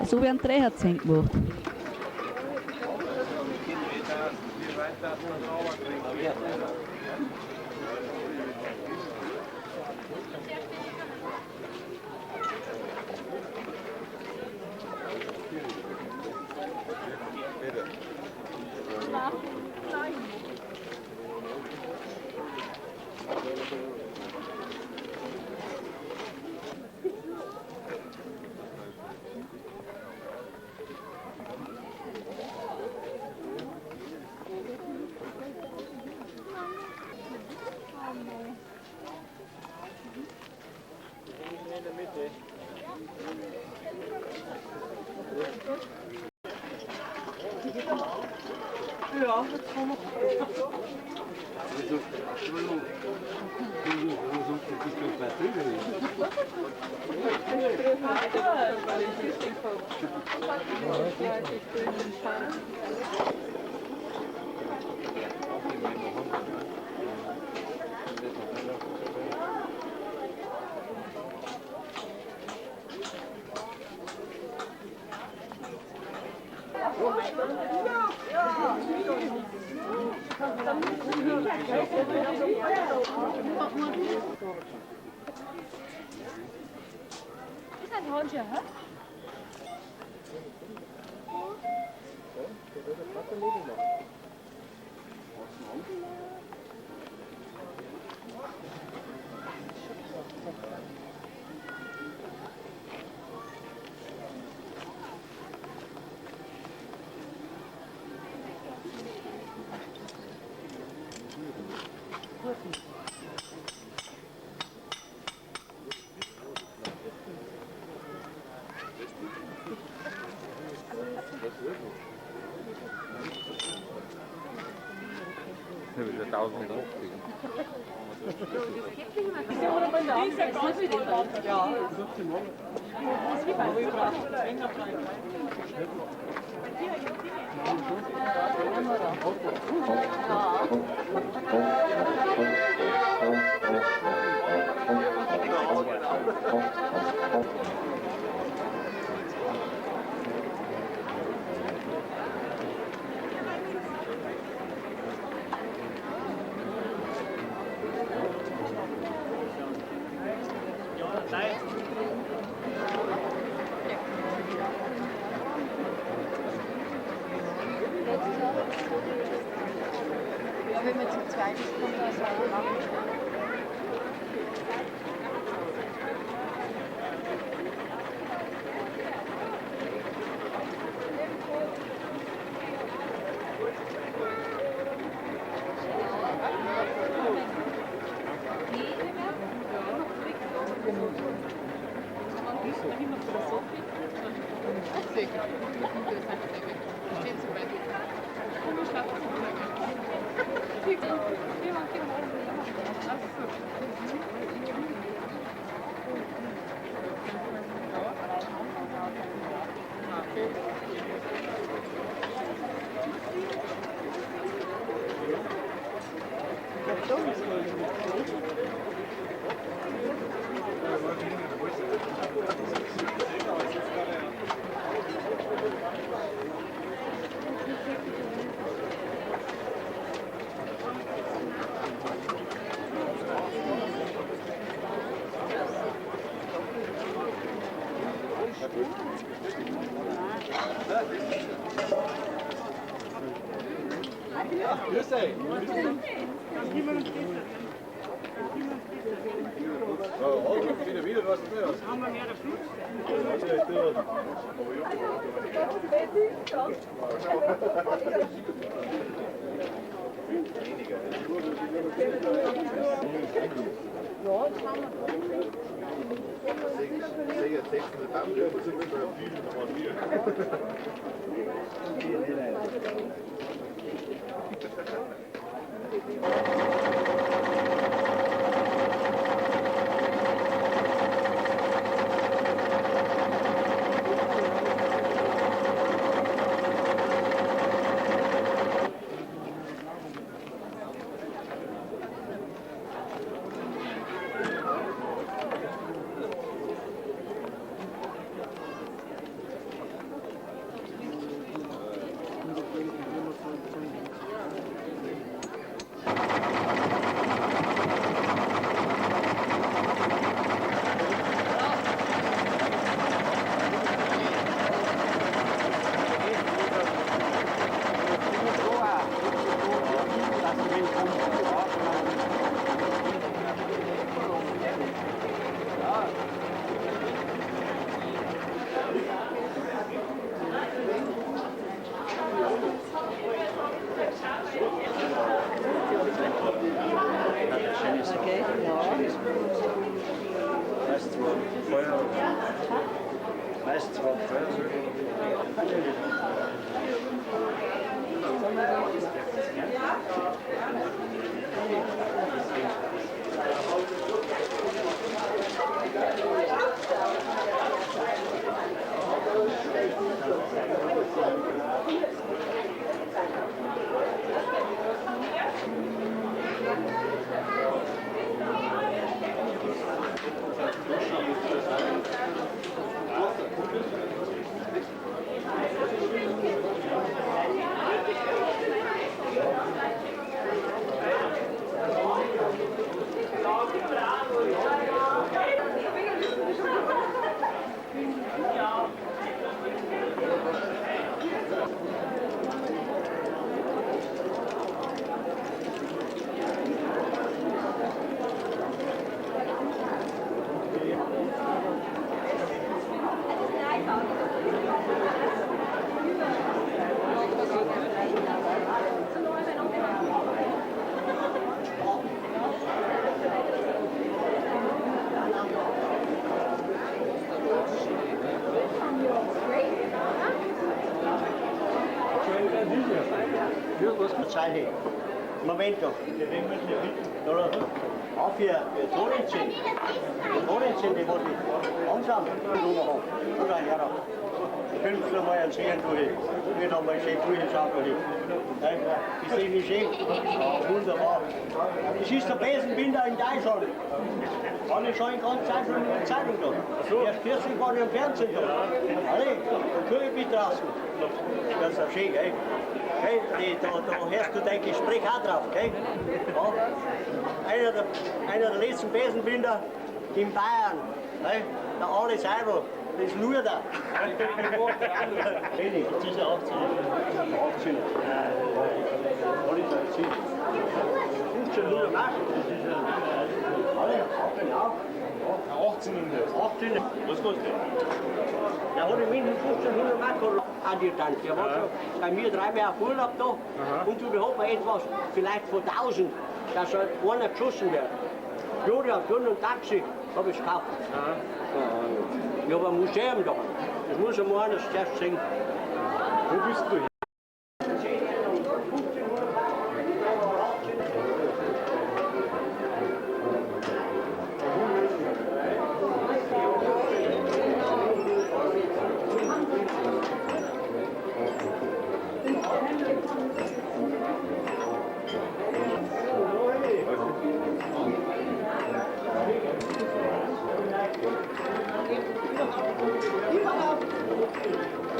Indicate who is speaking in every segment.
Speaker 1: So werden Dreierzehn gemacht.
Speaker 2: Das ist ja 1080.
Speaker 3: Ja, wenn man zu zweit ist, kommt das auch.
Speaker 4: Zeile. Momento. Auf hier, Torenzen. Torenzen, die wollte ich langsam rüberhaben. Oder her. Fünf mal einen sehen durch. Wir haben mal schön früh geschaut durch. Ist das nicht schön? Ja, wunderbar. Das ist der Besenbinder in Deutschland. War ich schon die ganze Zeit schon in der Zeitung da. Erst kürzlich war ich im Fernsehen da. Alle, da kann ich draußen. Das ist ja schön, gell? Hey, da hörst du dein Gespräch auch drauf, gell? Ja. Einer der letzten Besenbinder in Bayern, gell? Der Ali Seibel, das ist nur der. Wenig, das ist ja 18. 18. Ali ist 18. 1500 Mark. Das ist ja. Alle, genau.
Speaker 2: 1800.
Speaker 4: 18.
Speaker 2: Was kostet der?
Speaker 4: Der hat in München 1500 Mark Adjutant. Der war schon bei mir 3 Jahre auf Urlaub da. Und überhaupt mal etwas, vielleicht von 1000, dass halt einer geschossen wird. Ja, der hat ein Taxi, habe ich gekauft. Ich habe ein Museum da. Das muss einmal einer zuerst sehen.
Speaker 2: Wo bist du her?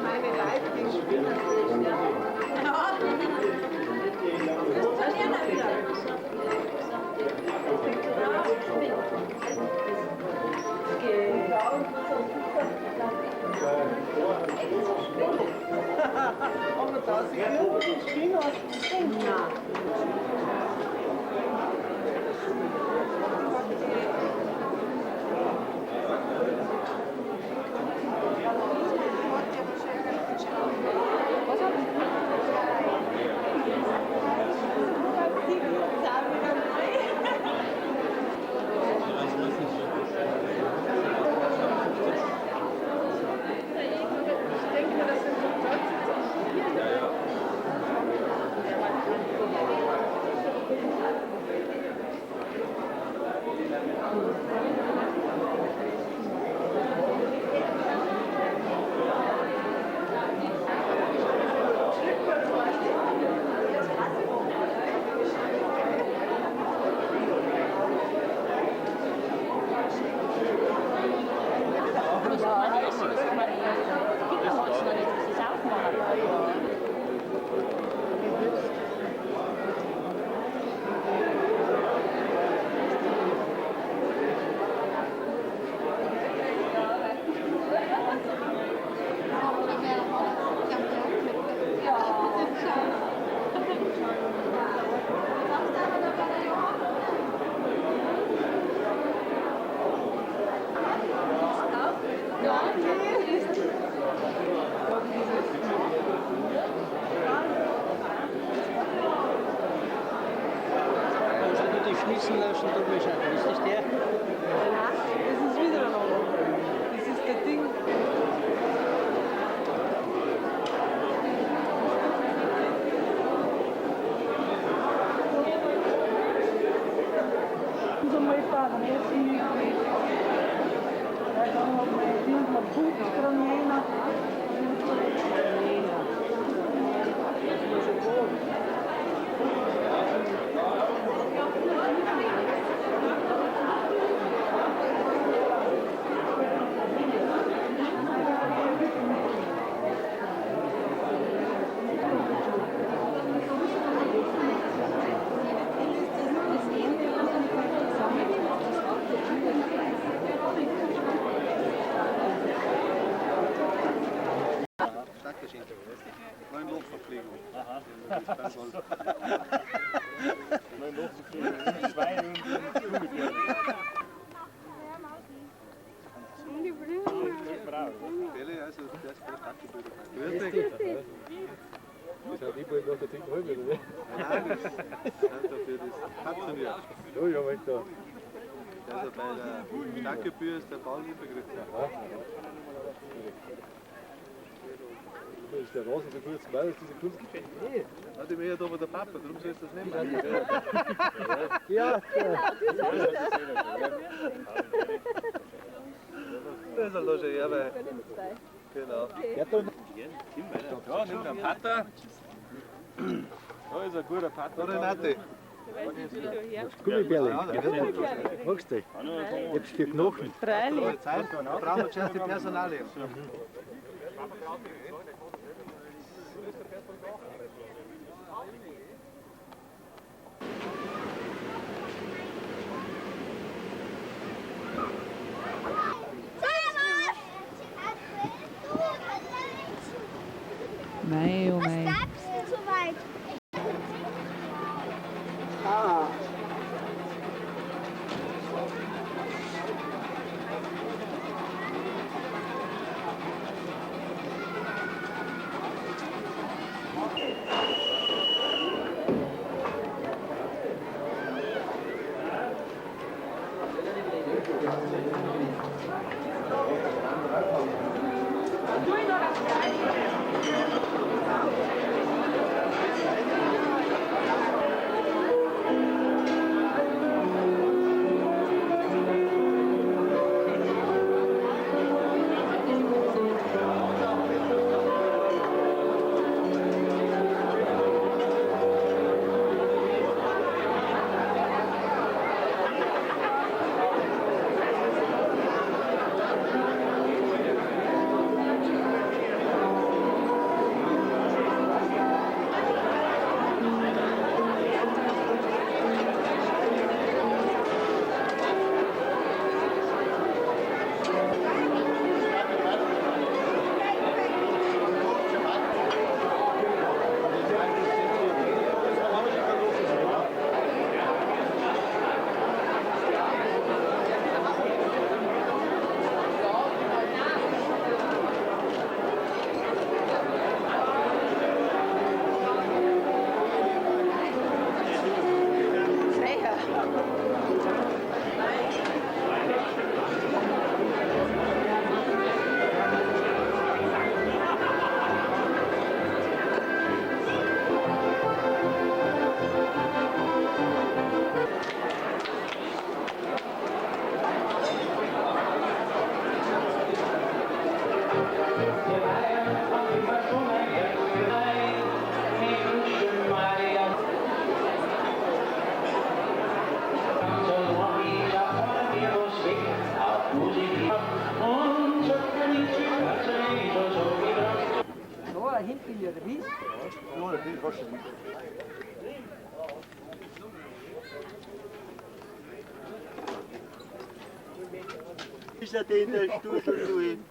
Speaker 3: Meine Leute, die spinnen. Ja. Das ist ja wieder.
Speaker 4: Aber das ist
Speaker 3: Ich denke mir, das sind so
Speaker 5: Put hranjena.
Speaker 6: Neun Lochverpflegung.
Speaker 2: Aha. Neun Lochverpflegung. Schwein und Gummibärchen.
Speaker 6: Also, das ist der Grüß dich.
Speaker 7: Das sind die bald nach der 10. Halbe, oder?
Speaker 6: Nein, das sind dafür das Katzenwirt.
Speaker 7: Ja, ja, weil da.
Speaker 6: Also bei der Starkgebühr ist der Paul inbegriffen.
Speaker 7: Aha. Ist der Rasen so kurz gemeint, dass diese Kunst. Nee.
Speaker 6: Hat ihm eher da der Papa, darum sollst du das nicht machen.
Speaker 7: Ja,
Speaker 6: Das ist halt schon her, genau.
Speaker 2: Ja, nimm den Pater. Da ist ein guter Pater.
Speaker 6: Renate.
Speaker 7: Gummibärle. Magst du? Jetzt für Knochen.
Speaker 5: Freilich.
Speaker 6: Zeit, da brauchen wir zuerst die Personalien.
Speaker 1: Mei, oh mei.
Speaker 8: Was bleibst du so weit?
Speaker 5: Ah.
Speaker 4: Ist er denn der Stussel du hin?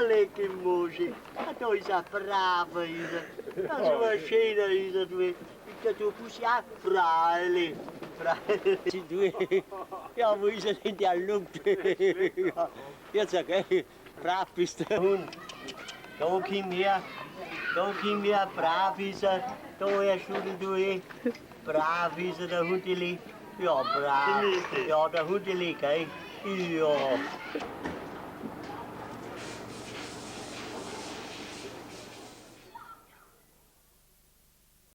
Speaker 4: Leck im Moschi. Da ist er braver, ist er. Das ist ein schöner, ist er, du. Du bist ja freilich. Freilich, du. Ja, wo ist er denn, der Lump? Ja, jetzt sag ich, brav bist du. Hund. Da komm her, brav ist er. Da, Herr Schudel, du. Brav ist er, der Hundeli. Ja, brav. Ja, der Hundeli, gell? Ja.